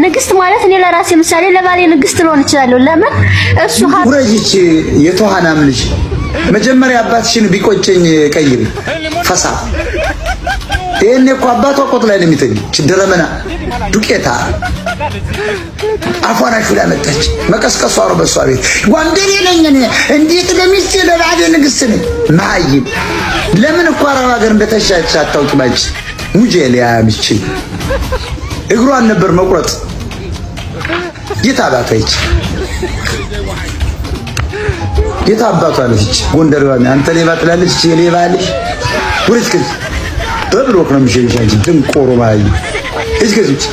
ንግስት ማለት እኔ ለራሴ ምሳሌ ለባሌ ንግስት ልሆን እችላለሁ። ለምን እሱ ውረጅች የተዋናም ልጅ መጀመሪያ አባትሽን ቢቆጨኝ ቀይሪ ፈሳ። ይሄኔ እኮ አባቷ ቆጥ ላይ ነው የሚተኝ። ችድረመና ዱቄታ አፏን አሹላ መጣች። መቀስቀሷ ነው በሷ ቤት። ጓንደኔ ነኝ እኔ፣ እንዴት ለሚስቴ ለባሌ ንግስት ነኝ። መሀይም ለምን እኮ አረብ ሀገር እንደተሻች አታውቂም አንቺ። ሙጄ ሊያምቺ እግሯን ነበር መቁረጥ። የት አባቷ ይች የት አባቷ ነች? ጎንደር ባሚ አንተ ሌባ ትላለች። እቺ ሌባ አለሽ ውረጅ ከዚህ በብሎክ ነው የሚሸኝሽ አንቺ ድንቆሮ ማይ እጅ ከዚህ ውጭ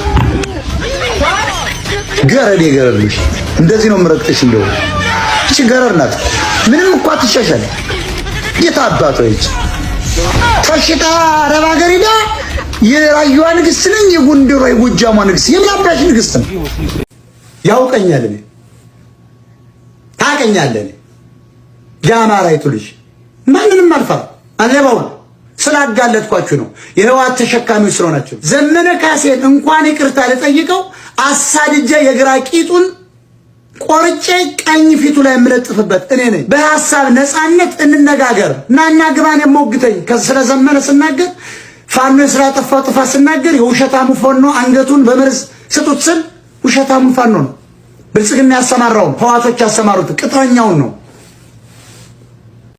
ገረድ የገረድ ልጅ እንደዚህ ነው የምረግጥሽ። እንደው እቺ ገረድ ናት። ምንም እኮ አትሻሻል። የት አባቷ ይች ተሽጣ አረብ ሀገር ሂዳ የራያዋ ንግስት ነኝ፣ የጎንደሯ የጎጃሟ ንግስት፣ የምን አባሽ ንግስት ነው? ያውቀኛል፣ እኔ ታውቀኛለህ። እኔ የአማራይቱ ልጅ ማንንም አልፈራ። ሌባውን ስላጋለጥኳችሁ ነው። የህወሓት ተሸካሚዎች ስለሆናችሁ። ዘመነ ካሴን እንኳን ይቅርታ ልጠይቀው አሳድጄ የግራ ቂጡን ቆርጬ ቀኝ ፊቱ ላይ የምለጥፍበት እኔ ነኝ። በሀሳብ ነፃነት እንነጋገር። ናና ግባን የሞግተኝ ስለ ዘመነ ስናገር፣ ፋኖ ስላጠፋው ጥፋት ስናገር፣ የውሸታሙ ፋኖ አንገቱን በመርዝ ስጡት ስል ውሸታሙ ፋኖ ነው። ብልጽግና ያሰማራውን፣ ህወሓቶች ያሰማሩት ቅጥረኛውን ነው።